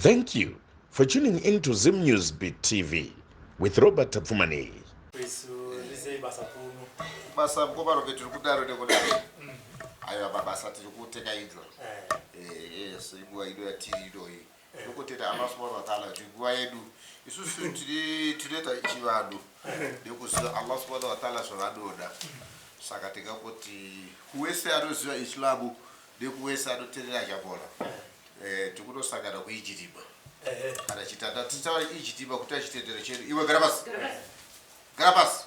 Thank you for tuning in to Zim News Beat TV with Robert Tapfumaneyi. Basa mukoma Robert tiri kudaro nekudaro. Aiwa mabasa tiri kutekaidzwa. Yes, inguva ino yatiri inoyi. Tokotenda Allah subhanahu wa ta'ala kuti nguva yedu isusu tiri tinoita chivanhu nekuziva Allah subhanahu wa ta'ala zvavanoda. Saka tingangoti kuwese anoziva Islamu nekuwese anoterera Chabola. Eh, tikunosangana kuijidima. Kana chitanda titaura ijidima kuti chitendero chedu. Iwe gara pasi. Gara pasi.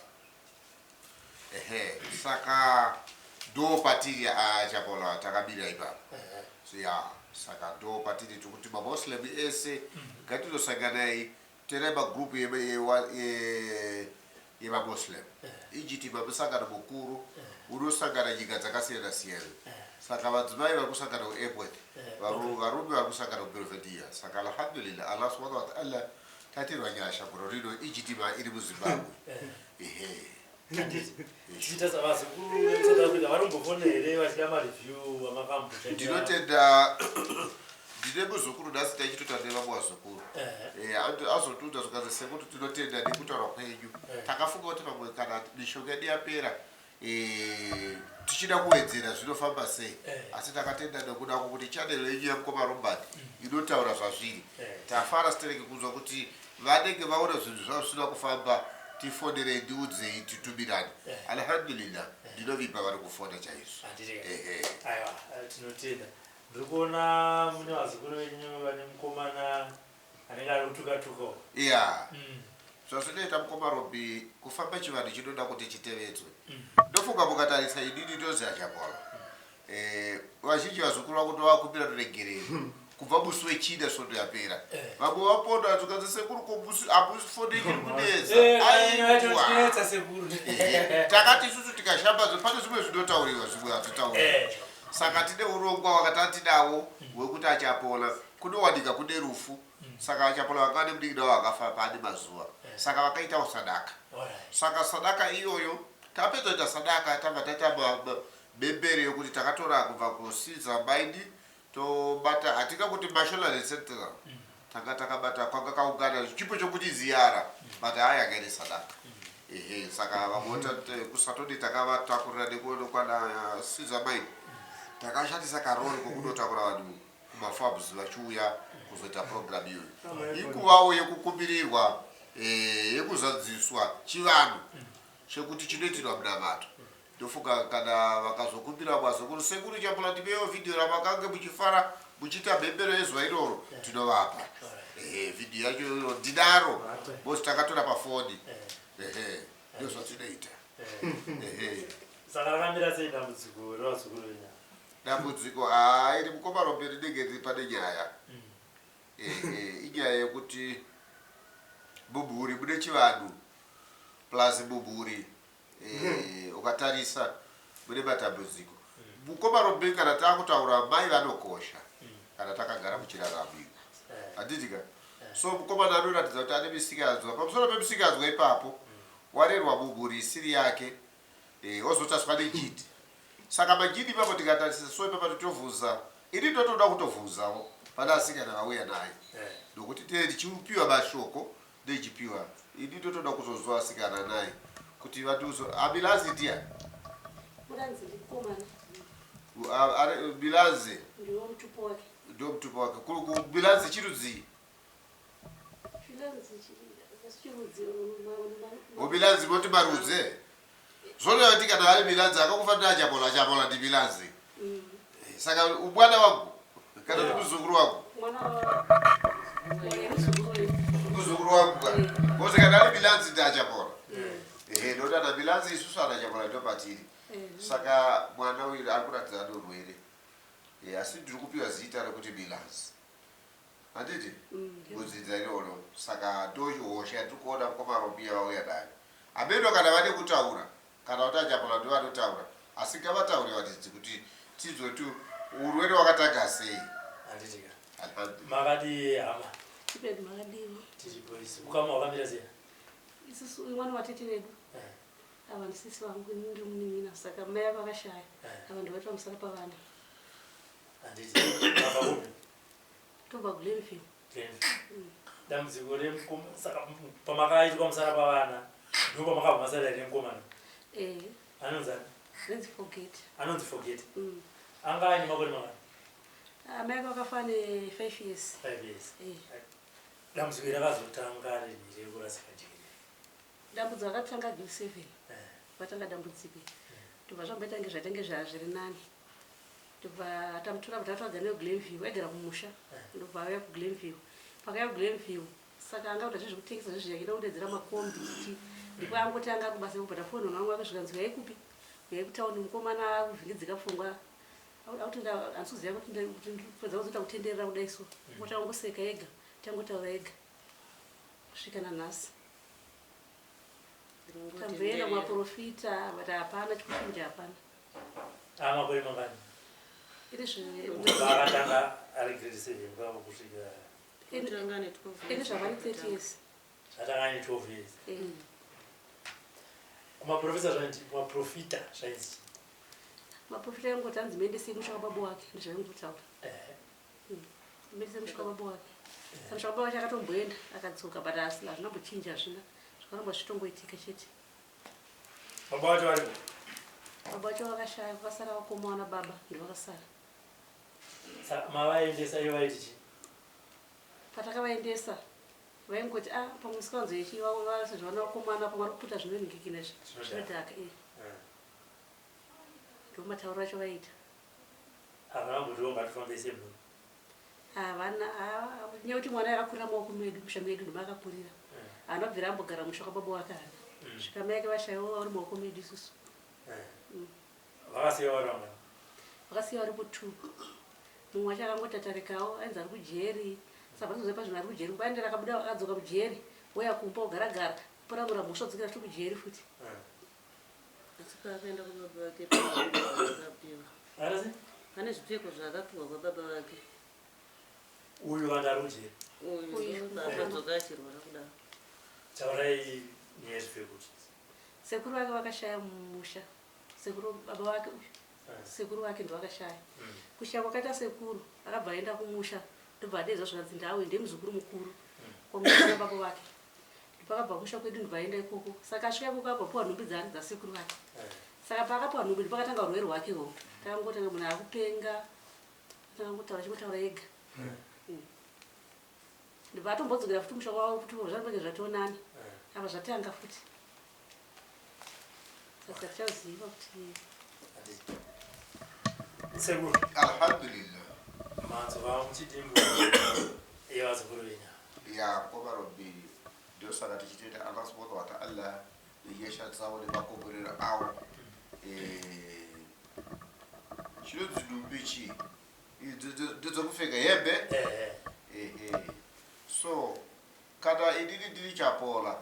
Ehe, saka ndo patiri achapola takabira ipapo. So ya, saka ndo patiri tikuti maMoslem ese ngatinosanganai terai magroup yemaMoslem. Ijidima musangano mukuru unosangana nyika dzakasiyana siyana. Saka vadzimai vari kusangana kuAirport, varume vari kusangana kuBelvedere. Saka alhamdulillah Allah subhanahu wa ta'ala tatirwa nyasha gore rino ijidima iri muZimbabwe. Ehe. Tichiita savazukuru vemuSouth Africa varikumbofona here vachida mareview amakamboita? Ndinotenda ndine muzukuru nhasi taichitotaura nevamwe vazukuru. Azotiudza zvikanzi sekuru tinotenda nekutaura kwenyu. Takafunga kuti pamwe kana mishonga yedu yapera tichida kuwedzera zvinofamba sei, asi takatenda nekuda kwokuti channel yenyu yamukoma Robert inotaura zvazviri. Tafara stereki kunzwa kuti vanenge vaona zvinhu zvavo zvisina kufamba tifonerei ndiudzei titumirane. Alhamdulillah ndinovimba vari kufona chaizvo. Ehe. Aiwa, tinotenda. Ndiri kuona mune vazukuru venyu vane mukomana anenge ari kutuka tuka. Yeah. Zvazvinoita mukoma Robi kufamba chivanhu chinoda kuti chitevedzwe. Ndofunga mukatarisa inini ndozi Achapola. Vazhinji vazukuru vangu ndovakumbira ruregerero kubva musi wechina svondo yapera. Vamwe vaponda zvikanzi sekuru ko musi hamusi foni yenyu iri kunetsa. Aiwa. Sekuru. Takati isusu tikashambadza pane zvimwe zvinotauriwa zvimwe hazvitauriwi. Saka tine urongwa wakatatidawo hwekuti Achapola kunowanika kune rufu. Saka Achapola vanga vane munin'ina wavo akafa pane mazuva. Saka vakaitawo sadaka. Saka sadaka iyoyo tapedza kuita sadaka tabva taita mhembere yokuti takatora kubva kuSiza Mine tobata hatingakuti Mashonaland Central tanga takabata kwanga kaungana chipo chokuti ziyara but haya yanga iri sadaka. Ehe, saka vamwe kusatodi takavatakurira nekwana Siza Mine takashandisa karori kokunotakura vanhu kumafabs vachiuya kuzoita program iyoyo. Inguvawo yekukumbirirwa yekuzadziswa chivanhu chekuti chinoitirwa munamato. Ndofunga kana vakazokumbira vazukuru sekuru Chapola tipewo vhidhiyo ramakange muchifara muchiita mhembero yezuva iroro tinovapa. Ehe, vhidhiyo yacho iyoyo ndinaro because takatora pafoni. Ehe, ndozvatinoita. Ehe. Saka rakamira sei dambudziko revazukuru venyu? Dambudziko haa iri mukoma Rombe rinenge riri pane nyaya. Ehe, inyaya yekuti mumhuri mune chivanhu plus mumhuri ukatarisa mune matambudziko. Mukoma Rombe kana takutaura mai vanokosha kana takagara muchiraramo. Handiti ka? So mukomana anoratidza kuti ane misikanzwa. Pamusoro pemisikanzwa ipapo warerwa mumhuri isiri yake ozotaswa nejiti. Saka majini ipapo tikatarisa so ipapo totovhunza, ini ndotoda kutovhunzawo pane asikana vauya naye. Nokuti tee tichipiwa mashoko ndechipiwa. Ini ndotoda kuzonzwa asikana naye kuti vandiuze Amilanzi ndiani? Muranzi ndikomana. Milanzi. Ndiwo mutupo wake. Ndiwo mutupo wake. Milanzi chirudzii? Milanzi moti marudzi. Zvoreva kuti kana ari Milanzi akakufanira Achapola, Achapola ndi Milanzi. Saka mwana wangu kana kuti muzukuru wangu. Muzukuru wangu ka. Because kana ari Milanzi ndi Achapola. Ehe, ndokuti ana Milanzi isusu ana Achapola ndopatiri. Saka mwana uyu ari kuratidza ane urwere. Asi ndiri kupiwa zita rekuti Milanzi. Handiti? Kudzinza iroro. Saka ndohosha yatiri kuona mukoma Robiya vauya nayo. Hameno kana vane kutaura kana kuti Achapola ndivo vanotaura asi ngavataure vadzidzi kuti tinzwe kuti urwere wakatanga sei. Handiti ka? Alhamdulillah. Makadii hama? Tipedu makadiwa. Tiripo isu. Ukama hwakamira sei? Isusu mwana watete vedu. Ava ndisisi vangu ini ndiri munin'ina saka mai ava vakashaya. Ava ndivo vari pamusana pavana. Handiti. Mabva kupi? Tobva Glenview. Glenview. Dambudziko remukoma saka pamakaitwa musara pavana ndipo pamakabva masara remukomana. Eh. Anonzi ani? Anonzi Forget. Anonzi Forget. Anga aine makore mangani? Amai ake vakafa ne 5 years. 5 years. Eh. Dambudziko iri rakazotanga rinhi rekurasika njere? Dambudziko rakatanga grade 7. Eh. Vatanga dambudziko. Ndobva zvamboita kunge zvaita kunge zvazviri nani. Ndobva tamutora bva tatsvaga neyo Glenview aigara kumusha. Eh. Ndobva auya kuGlenview. Pakauya kuGlenview saka anga kuita zvezvekutengesa zvezvi achida kudedzera makombi kuti ndipo angoti anga kubasa kubva tafoni vanhu vangu zvikanzi uyai kupi uyai kutauni mukomana akuvhingidzika pfungwa akuti handisi kuziva kuti ndipedza kuzoita kutenderera kudai so ngoti angoseka ega tangotaura ega kusvika nanhasi tamboenda kumaprofita but hapana chikuchinja hapana. Amakore mangani? Iri Akatanga ari grade 7 kwavo kusvika Iri zvavane 30 years. Zvatanga ane 12 years. Eh. Kumaprofita zvainzi kumaprofita zvainzi Maprofita angoti anzi muendesei musha wababa wake ndizvaingotaura. Eh. Muendesei musha wababa wake. Saka musha wababa wake akatomboenda akadzoka but asina hazvina kuchinja hazvina zvakaramba zvichitongoitika chete. Baba vacho varipo? Baba vacho vakashaya vakasara vakoma vana baba ndovakasara. Saka mavaendesa ivo vaiti chii? Patakavaendesa vaingoti a ah, pamwe musikanzo yechiva sezvo vana vakomana pamwe vari kuputa zvinoningikina izvi zvinodhaka e ndomatauro acho vaiita. Havana kumbotiwo ngatifambe semhuri? Havana nyaya kuti mwana akakurira maoko medu musha medu ndomaakakurira haana kubvira ambogara musha kwababa wake hana svika mai ake vashaiwa vari maoko medu isusu. Vakasiya vari vangani? Vakasiya varipo two. Mumwe wacho akangotatarikawo ainzi ari kujeri saka pazoziva pazvinhu ari kujeri kwaendera akabuda akadzoka mujeri ouya kumba ogaragara poramura mhosva dzokera futi kujeri futi. Asi paakaenda kwababa vake pane zvaakapiwa. Arasi? Pane zvipfeko zvaakapiwa kwababa vake. Uyu vanga ari kujeri? Uyu. Uyu. Akadzoka achirwara kudaro. Taurai nyaya yezvipfeko. Sekuru vake vakashaya mumusha. Sekuru baba vake uyu. Sekuru vake ndovakashaya. Kushaya kwakaita sekuru akabva aenda kumusha ndobva adeedzwa zvikanzi ndawe ndemuzukuru mukuru kwamusha baba vake. Ndopakabva kumusha kwedu ndobva aenda ikoko. Saka asvika ikoko abva puwa nhumbi dzake dzasekuru vake. Saka paakapuwa nhumbi ndopakatanga urwere hwake ihwohwo. Takangotanga munhu akupenga atanga kutaura achingotaura ega. Ndobva atombodzokera futi musha kwavo kuti zvanenge zvationani. Apa zvatanga futi. Saka tichaziva kuti Sekuru. Alhamdulillah. Manzwa muchidimbu yevazukuru venyu. Ya komarobiri ndosaka tichitenda Allah subhanahu wa ta'ala nenyasha dzavo nemakomborero avo. Eh, chinonzi nhumbi chii? Ndedzekupfeka hembe. Ehe. So kana inini ndiri Chapola,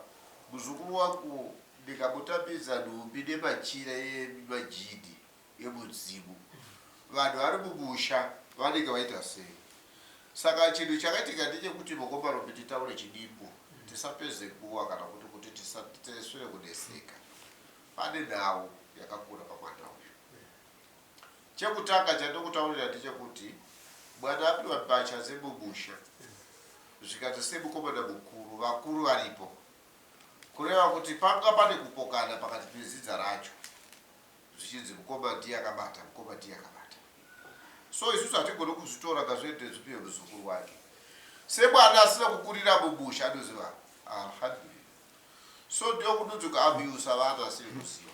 muzukuru wangu ndikamutambidza nhumbi nemachira emajini emudzimu, vanhu vari mumusha vanenge vaita sei? Saka chinhu chakaitika ndechekuti mokomarombe titaure chidimbu tisapedze nguva kana kuti tisaswere kuneseka. Pane nhau yakakura pamwana uyu. Chekutanga chandokutaurira ndechekuti mwana apiwa mbatya dzemumusha zvikati semukomana mukuru vakuru varipo kureva kuti panga pane kupokana pakati pezidza racho zvichinzi mukoma ndiye akabata mukoma ndiye akabata. So isusu hatigoni kuzvitora ngazviende zvipiwe muzukuru wake semwana asina kukurira mumusha anoziva. Alhamdulillah. So ndio kunonzi kuabhusa vana asiri kuziva.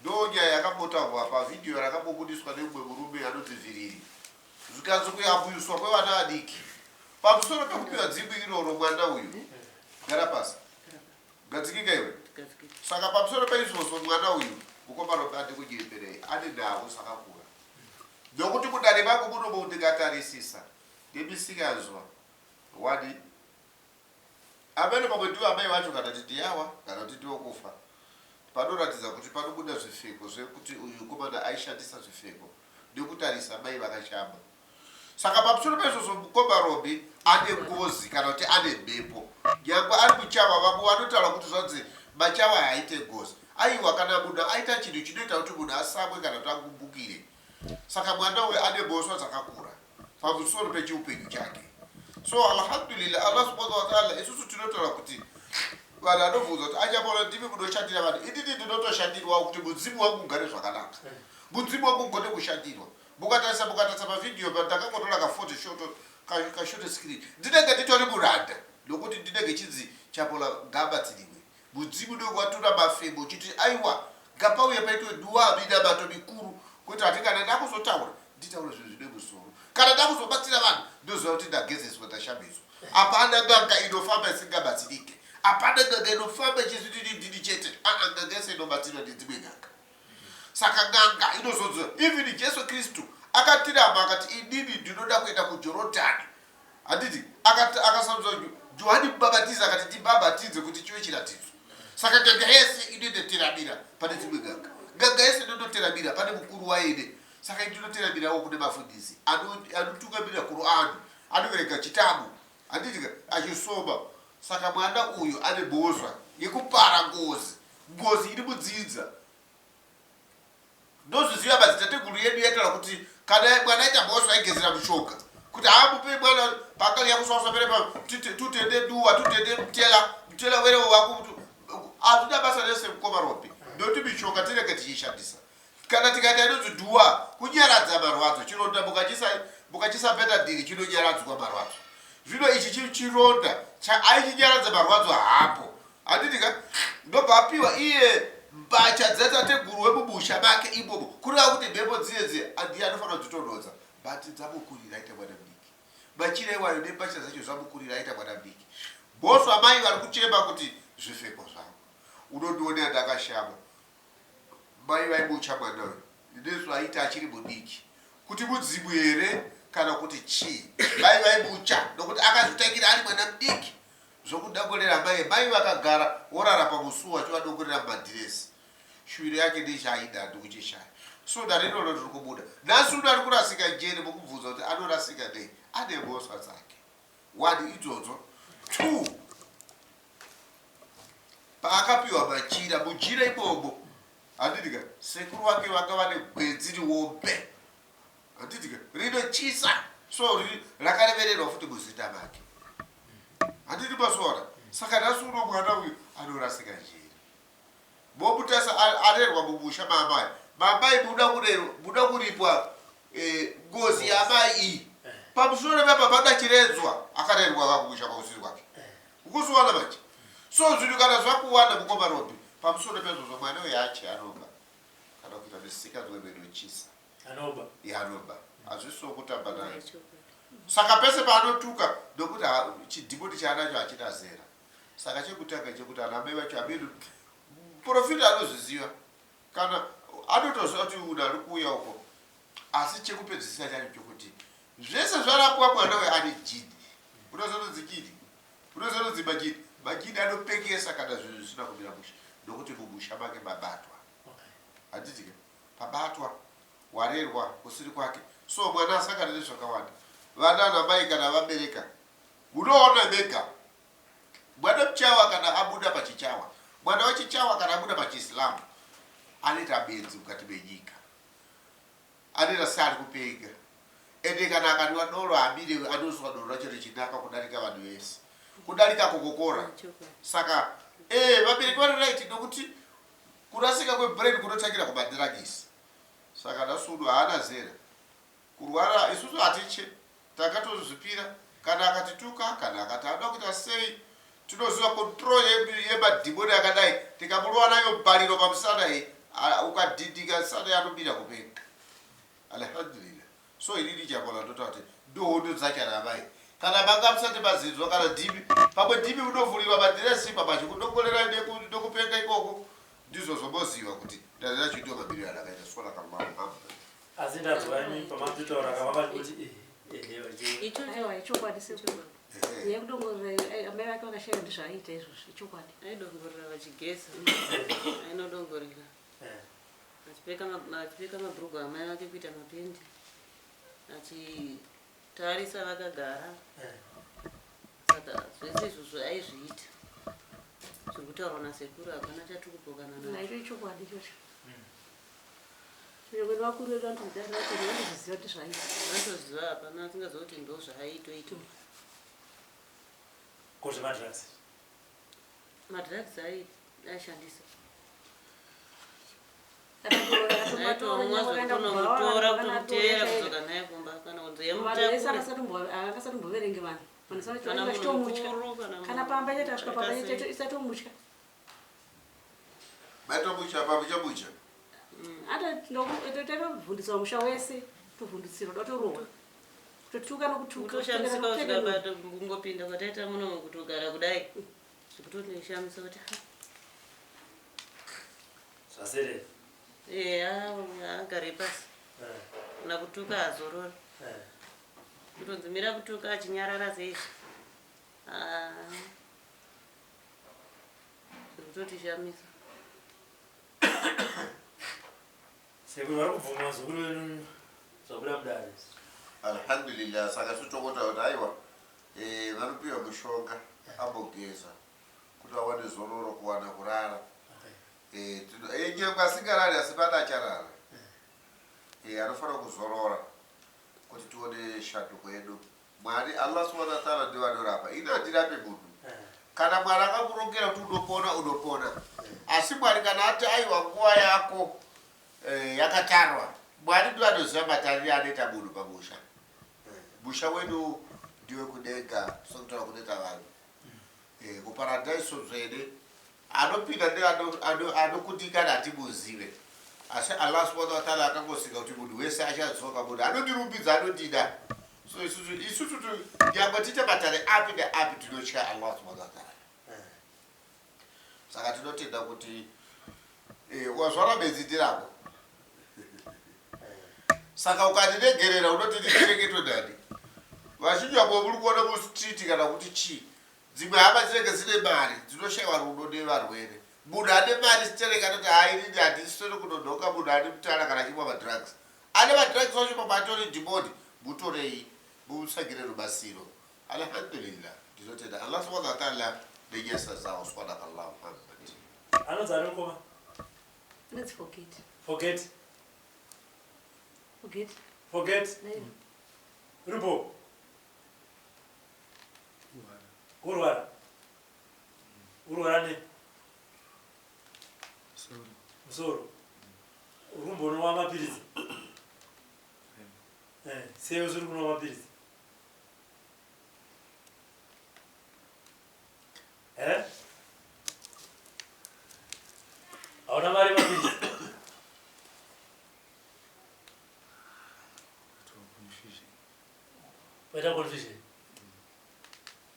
Ndo nyaya yakambotaurwa pavhidhiyo rakambobudiswa nemumwe murume anonzi Vhiriri zvikanzi kuabhuswa kwevana vadiki pamusoro pekupiwa dzimbi iroro. Mwana uyu gara pasi gadzikika iwe. Saka pamusoro peizvozvo mwana uyu mukomana ndikunyemberei ane nhau zvakakura nokuti mudare mangu munomo ndikatarisisa nemisikanzwa wani amene pamwe ndiwo amai vacho kana kuti ndiyawa kana kuti ndiwo kufa panoratidza kuti panobuda zvipfeko zvekuti uyu mukomana aishandisa zvipfeko nekutarisa mai vakashamba. Saka pamusoro paizvozvo mukoma Robi ane ngozi kana kuti ane mhepo nyangwe ari muchawa. Vamwe vanotaura kuti zvanzi machawa haaite ngozi. Aiwa, kana munhu aita chinhu chinoita kuti munhu asamwe kana kuti agumbukire. Saka mwana uyu ane mhosva dzakakura pamusoro pechiupenyu chake. So alhamdulillah, Allah subhanahu wa ta'ala, isusu tinotaura kuti vanhu vanobvunza kuti achapona ndimi munoshandira vanhu. Inini ndinotoshandirwa kuti mudzimu wangu ugare zvakanaka, mudzimu wangu ugone kushandirwa. Mukatarisa pavhidhiyo, ndakangotora kafoto short, kashort screen, ndinenge nditori muranda, nokuti ndinenge chinzi Chapola ngabatsiriwe. Mudzimu ndowatura mafemo uchiti aiwa, ngapauye paitwe duwa, minamato mikuru, kuti hati kana ndakuzotaura nditaura zvinhu zvine musoro, kana ndakuzobatsira vanhu ndoziva kuti ndagezeswa, ndashambiswa. Hapana n'anga inofamba isingabatsirike, hapana n'anga inofamba ichizviti ndini chete. Aa, n'anga yese inobatsirwa nedzimwe n'anga. Saka n'anga inozodzwa. Even Jesu Kristu akatiramba, akati inini ndinoda kuenda kuJorodhani, handiti? Akasarudza Johani Mubhabhatidzi, akati ndibhabhatidze kuti chive chiratidzo. Saka n'anga yese inoendoteramira pane dzimwe n'anga, n'anga yese inonoteramira pane mukuru waine. Saka indinoteramirawo kune mafundisi anotungamirira Qur'an, anoverenga chitabu, handiti, achisoma. Saka mwana uyu ane mhosva yekupara ngozi, ngozi iri mudzidza. Ndozviziva, madzitateguru yedu yaitaura kuti kana mwana aita mhosva aigezera mushonga kuti haamupe mwana pakali yakuswaswa perepa tutende duwa, tutende mutela mutela werewo wako. Hazvina basa rese, mukoma Robi, ndoti mishonga tinenge tichishandisa kana tikaita inonzi duwa kunyaradza marwadzo. Chironda mukachisa Betadine chinonyaradzwa marwadzo. Zvino ichi chironda aichinyaradza marwadzo hapo, handiti ka? Ndobva apiwa iye mbatya dzatateguru wemumusha make imomo, kureva kuti mhepo dziye dziye ndiye anofanira kudzitonhodza, but dzamukurira, aita mwana mudiki. Machira iwayo nembatya dzacho zvamukurira, aita mwana mudiki. Mhosva mai vari kuchema kuti zvipfeko zvangu, unondionera ndakashama. Mai vaimucha mwana uyu nezvaaita achiri mudiki, kuti mudzimu here kana kuti chii. Mai vaimucha nokuti akazotangira ari mwana mudiki zvokudongorera mai. Mai vakagara worara pamusuwo achivadongorera mumadhiresi. Shuviro yake ndechaida ndikuchishaya. So dare iroro riri kubuda nhasi uno ari kurasika njere. Mukubvunza kuti anorasika nei, ane mhosva dzake one idzodzo. Two, paakapiwa machira, mujira imomo, handitika, sekuru vake vanga vane gwenzi riombe, handitika, rinochisa. So rakarevererwa futi muzita make, handiti masora? Saka nhasi uno mwana uyu anorasika njere. Momutasa arerwa mumusha maamai, mamai muda kuripwa ngozi yaamai iyi. Pamusoro papa pada chiredzwa, akarerwa kakumusha kwausiri kwake, ukuziwana manje. So zvinhu kana zvakuwanda, mukoma Robi, pamusoro pezvozvo mwana uyu ache anoba kana kuita misika inochisa. Anoba. Anoba, hazvisiwo kutamba naye. Saka pese paanotuka ndokuti chidhimoni chaanacho hachina zera. Saka chekutanga chekuti ana mai vacho amene muprofita anozviziva, kana anotoziva kuti unhu ari kuuya uko. Asi chekupedzisira chacho chokuti zvese zvarapwa, mwana uyu ane jini. Unozononzi jini, unozononzi majini. Majini anopekesa kana zvinhu zvisina kumira mushe, nokuti mumusha make mabatwa, handiti ke? Pabatwa, warerwa kusiri kwake. So mwana asangana nezvakawanda. Vana ana mai kana vabereka, munoona mega, mwana muchawa kana abuda pachichawa, mwana wechichawa kana abuda pachiislamu, anoita benzi mukati menyika, anoita seari kupenga. Ende kana akanwa doro amire, anozwa doro racho richinaka kudarika vanhu vese, kudarika kokokora. Saka vabereki vari right, nokuti kurasika kwebrain kunotangira kumadrugs. Saka nhasi uno haana zera kurwara. Isusu hatiche, takatozvipira. Kana akatituka, kana akati anoda kuita sei, tinoziva control yemadhimoni akadai. Tikamurova nayo mbariro pamusana iyi, ukadhindika sana, anomira kupenga, alhamdulillah. So inini Chapola ndotaura kuti ndohondo dzacho ana mai kana manga musati mazinzwa. Kana dhimi, pamwe dhimi munovhuriwa madhiresi papacho kudongorera nekupenga ikoko, ndizvo zvomoziva kuti dare racho ndo mamiriro arakaita. Swalakallahu Muhammad. Asi ndanzwa imi pamatotaura kavanga kuti ehe vachi Aiwa, ichokwadi sekuru. Yekudongorera amai vake vakashaya, ndizvaiita izvozvo, ichokwadi. Aidongorera vachigeza, ainodongorera achipfeka mabhurugwa amai vake kuita mapendi, achitarisa vakagara. Saka zvese izvozvo aizviita. Zviri kutaurwa nasekuru hapana chatiri kupokana nazvo. Naicho ichokwadi ichocho. Nyangwe vakuru vedu vanotozvidarira kuti vanozviziva kuti zvaiita. Vanotoziva, hapana asingaziva kuti ndo zvaaitoita. Ko zvemadrugs? Madrugs aishandisa. Aitomwa zvekunomutora kutomuteera kudzoka naye kumba kana kunzi yemutakure. Akasatomboverenge vanhu. Vanhu kana vachitomutya. Kana pamba chete asvika pamba chete isatomutya. Maitomucha pamucha mucha. Ata taitovhundiswa musha wese tovhundisirwa dotorohwa. Kutotuka nokutuka. Kutoshamisika kusvika kungopinda kwataita muno kutogara kudai. Zvikutonishamisa kuti ha. Zvaserera. Eya, haagare pasi. Kana kutuka azorora. Kutonzi mira kutuka achinyarara seizvi. Ah. Zvikutotishamisa. Sekuru vari kubvuma vazukuru venyu zvabuda mudare. Alhamdulillah saka isu tokota kuti aiwa eh, vanopiwa mushonga ambogeza kuti vawane zororo kuwana kurara eh, eh, nyangwe asingarari asi pane acharara eh, anofanira kuzorora kuti tione shanduko yedu Mwari Allah subhanahu wa ta'ala ndivo vanorapa ini handirape munhu kana Mwari akakurongera kuti unopona unopona asi Mwari kana ati aiwa nguva yako eh, yakatarwa Mwari ndivo anoziva matarire anoita munhu pamusha musha wedu ndiwe kudenga sokutaura kunoita vanhu eh, kuparadaiso tsvene Anopinda ndeanokundikana hatimuzive asi Allah subhanahu wa ta'ala akangosika kuti munhu wese achadzoka munhu anondirumbidza anondida so isusu isusu nyangwe tiite matare api neapi tinotya Allah subhanahu wa ta'ala saka tinotenda kuti eh, wazvara benzi ndirako saka ukandiregerera unoti ndichengetwe nani vazhinji vamwe muri kuona mustreet kana kuti chii Dzimwe hama dzinenge dzine mari dzinoshaiwa rudo nevarwere. Munhu ane mari sterek anoti haa inini handiswere kunonhonga munhu ane mutana kana achimwa madrugs. Ane madrugs wacho pamwe atori dhimoni. Mutorei mumutsvagire rubatsiro. Alhamdulillah ndinotenda Allah subhanahu wa ta'ala nenyasha dzawo. Swadaqallahu Muhammad. Anonzi ani mukoma? Anonzi Forget. Forget. Forget. Forget. Uripo? Kurwara. Urwara ne? Musoro. Uri kumbonwa mapiritsi? Eh, sei usiri kunwa mapiritsi? Eh? Hauna mari mapiritsi? Waita confusion.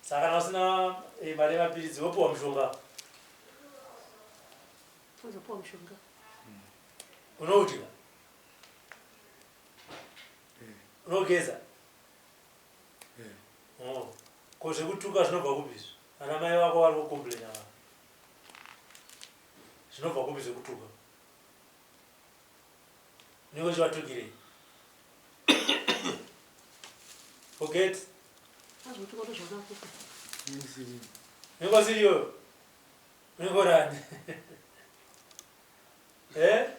Saka kana usina eh, mari yemapiritsi wopiwa mushonga. Unopiwa mushonga. Unoudya. Unogeza. Oh. Ko zvekutuka zvinobva kupi izvi? Ana mai vako vari kucomplaina va. Zvinobva kupi zvekutuka? Unenge uchivatukirei? Forget. Unenge usiri iyoyo. Unenge urani? Eh?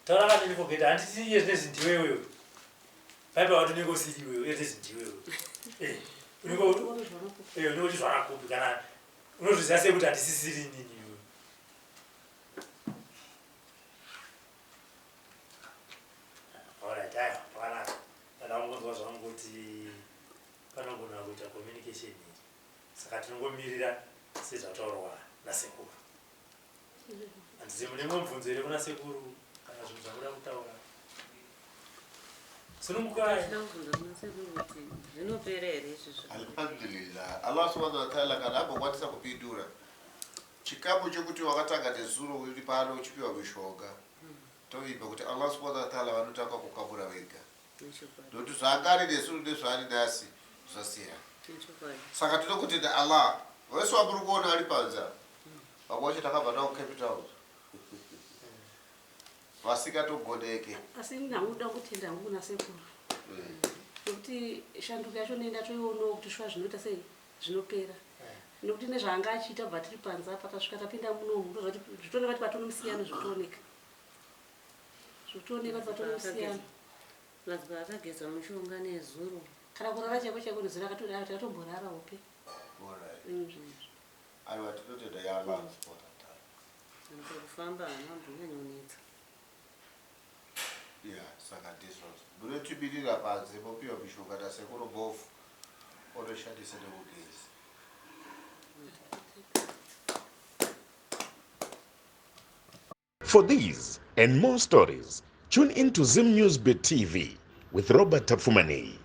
Taura kanini forget. Handiti iye zvinezvi ndiwe iwewe. Paipa wati unenge usiri iwewe. Iye zvinezvi ndiwe iwewe. Eh. Unenge eh unenge uchizvara kupi kana unozviziva sei kuti handisisiri inini iwewe. Alright, aiwa, pakanaka. Ndakangonzwa zvangu kuti panogona kuita communication here. Saka tinongomirira sezvataurwa nasekuru. Handizivi mune mumwe mubvunzo here kuna sekuru kana zvinhu zvamuda kutaura. Sunungukai. Ndinoda kubvunza kuna sekuru kuti zvinopera here izvi zva- Alhamdulillah. Allah subhanahu wa ta'ala kana ambokwanisa kupindura Chikamu chekuti wakatanga nezuro uri pano uchipiwa mishonga tovimba kuti Allah subhanahu wa ta'ala vanotanga kukamura vega nokuti zvaanga ari nezuro nezvaari nhasi zvasiyana. Saka tinokutenda Allah vese vamuri kuona ari panze apa vamwe vacho takabva navo Cape Town vasingatogoneke. Asi ndakuda kutenda hangu kuna sekuru nekuti shanduko yacho nei ndatoionawo kuti shuwa zvinoita sei zvinopera nekuti nezvaanga achiita bva tiri panze apa tasvika tapinda munomu ndozvati zvitooneka kuti patone musiyano zvitooneka zvitooneka kuti patone musiyano Madzibaba akageza mushonga nezuro. Kana kurara chaiko chaiko nezuro takatomborara hope. Aiwa tinotenda yalance. Kufamba hana mbonyanyonetsa. Ya saka ndizvozvo munotimirira panze mopiwa mishonga nasekuru bofu onoshandisa nekugeza. For these and more stories, tune in to Zim News Bit TV with Robert Tafumani.